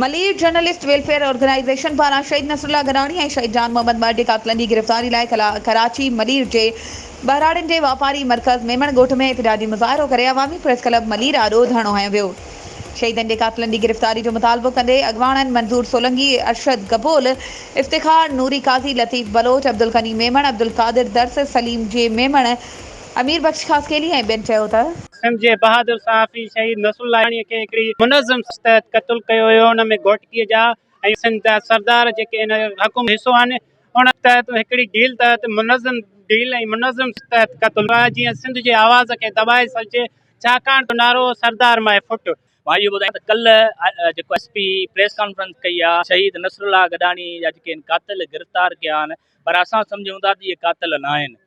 Malir journalist welfare organisation پاران شهيد نصرالله گڏاڻي ۽ شهيد جان محمد مهر جي قاتلن جي گرفتاري لاء ڪراچي ملير جي ٻهراڙين جي واپاري مرڪز ميمڻ ڳوٺ ۾ احتجاجي مظاهرو ڪري عوامي پريس ڪلب ملير آڏو ڌرڻو هنيو ويو. شهيدن جي قاتلن جي گرفتاري جو مطالبو ڪندي اڳواڻن منظور سولنگي، ارشد گبول، افتخار نوري قاضي، لطيف بلوچ، عبدالغني ميمڻ، عبدالقادر درس، سليم جي ميمڻ، امير بخش خاصخيلي ۽ ٻين چيو ته. سنڌ جي بهادر صحافي شهيد نصرالله گڏاڻي کي هڪڙي منظم تحت قتل ڪيو ويو ان ۾ گهوٽڪي جا ۽ سنڌ جا سردار جيڪي ان حڪم حصو آهن ان تحت هڪڙي ڊيل تحت منظم ڊيل ۽ منظم تحت قتل ڪيو آهي جيئن سنڌ جي آواز کي دٻائي سگهجي ڇاڪاڻ ته نعرو سردار مئي ڦٽ. مان اهو ٻڌايان ته ڪلهه جيڪو ايس پي پريس ڪانفرنس ڪئي آهي شهيد نصرالله گڏاڻي جا جيڪي قاتل گرفتار ڪيا آهن پر اسان سمجهون ٿا ته اهي قاتل نه آهن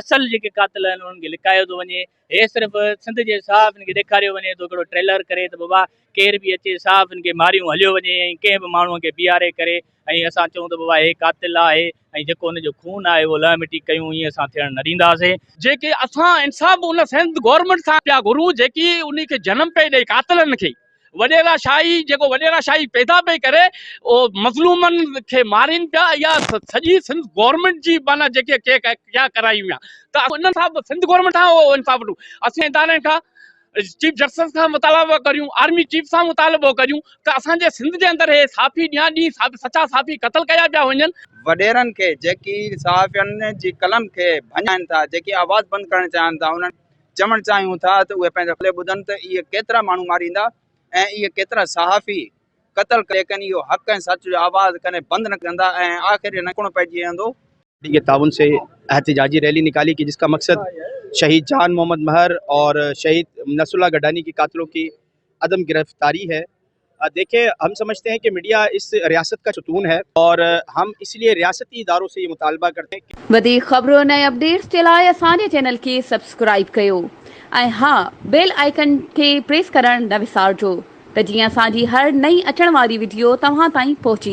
اصل جيڪي قاتل آهن انهن کي لڪايو ٿو وڃي هي صرف سنڌ جي صحافين کي ڏيکاريو وڃي ٿو هڪڙو ٽريلر ڪري ته بابا ڪير به اچي صحافين کي ماريون هليو وڃي ۽ ڪنهن به ماڻهو کي بيهاري ڪري ۽ اسان چئون ته بابا هي قاتل آهي ۽ جيڪو ان جو خون آهي اهو لهه مٽي ڪيون ائين اسان ٿيڻ نه ڏينداسين. جيڪي اسان انصاف ان سنڌ گورنمينٽ سان پيا گهرون جيڪي انهي کي جنم پئي ڏئي قاتلن کي وڏيرا شاهي جيڪو وڏيرا شاهي پيدا پئي ڪري اهو مظلومن کي مارين پيا اها سڄي سنڌ گورنمينٽ جي معنيٰ جيڪي ڪي ڪيا ڪرائي ويا ته انهن سان به سنڌ گورنمينٽ کان اهو انصاف وٺون اسين ادارن کان چيف جسٽس کان مطالبو ڪريون آرمي چيف سان مطالبو ڪريون ته اسان جي سنڌ جي اندر هي صحافي ڏينهان ڏينهن سچا صحافي قتل ڪيا پيا وڃن. وڏيرن کي جيڪي صحافين جي قلم کي ڀڃائين ٿا جيڪي آواز بند ڪرڻ چاهين ٿا انهن چوڻ چاهيون ٿا ته اهي پنهنجا کولي ٻڌن ته اهي ڪيترا ماڻهو ماريندا ۽ اهي ڪيترا صحافي قتل ڪري ليڪن اهو حق ۽ سچ جو آواز ڪڏهن بند نه ڪندا ۽ آخر هنن ڪڻ پئجي ويندو. के ताउन से एहतजाजी रैली निकाली कि जिसका मकसद शहीद जान मोहम्मद महर और शहीद नसरुल्लाह गडानी के कातिलों की अदम गिरफ्तारी है। देखिए, हम समझते हैं कि मीडिया इस रियासत का सुतून है और हम इसलिए रियासती इदारों से ये मुतालबा करते हैं। وڌيڪ خبرن ۽ اپڊيٽس جي لاء اسان جي چينل کي سبسڪرائيب ڪيو ۽ ها بيل آئيڪن کي پريس ڪرڻ نه وسارجو ته جيئن اسان جي هر نئين اچڻ واري وڊيو توهان تائين پهچي.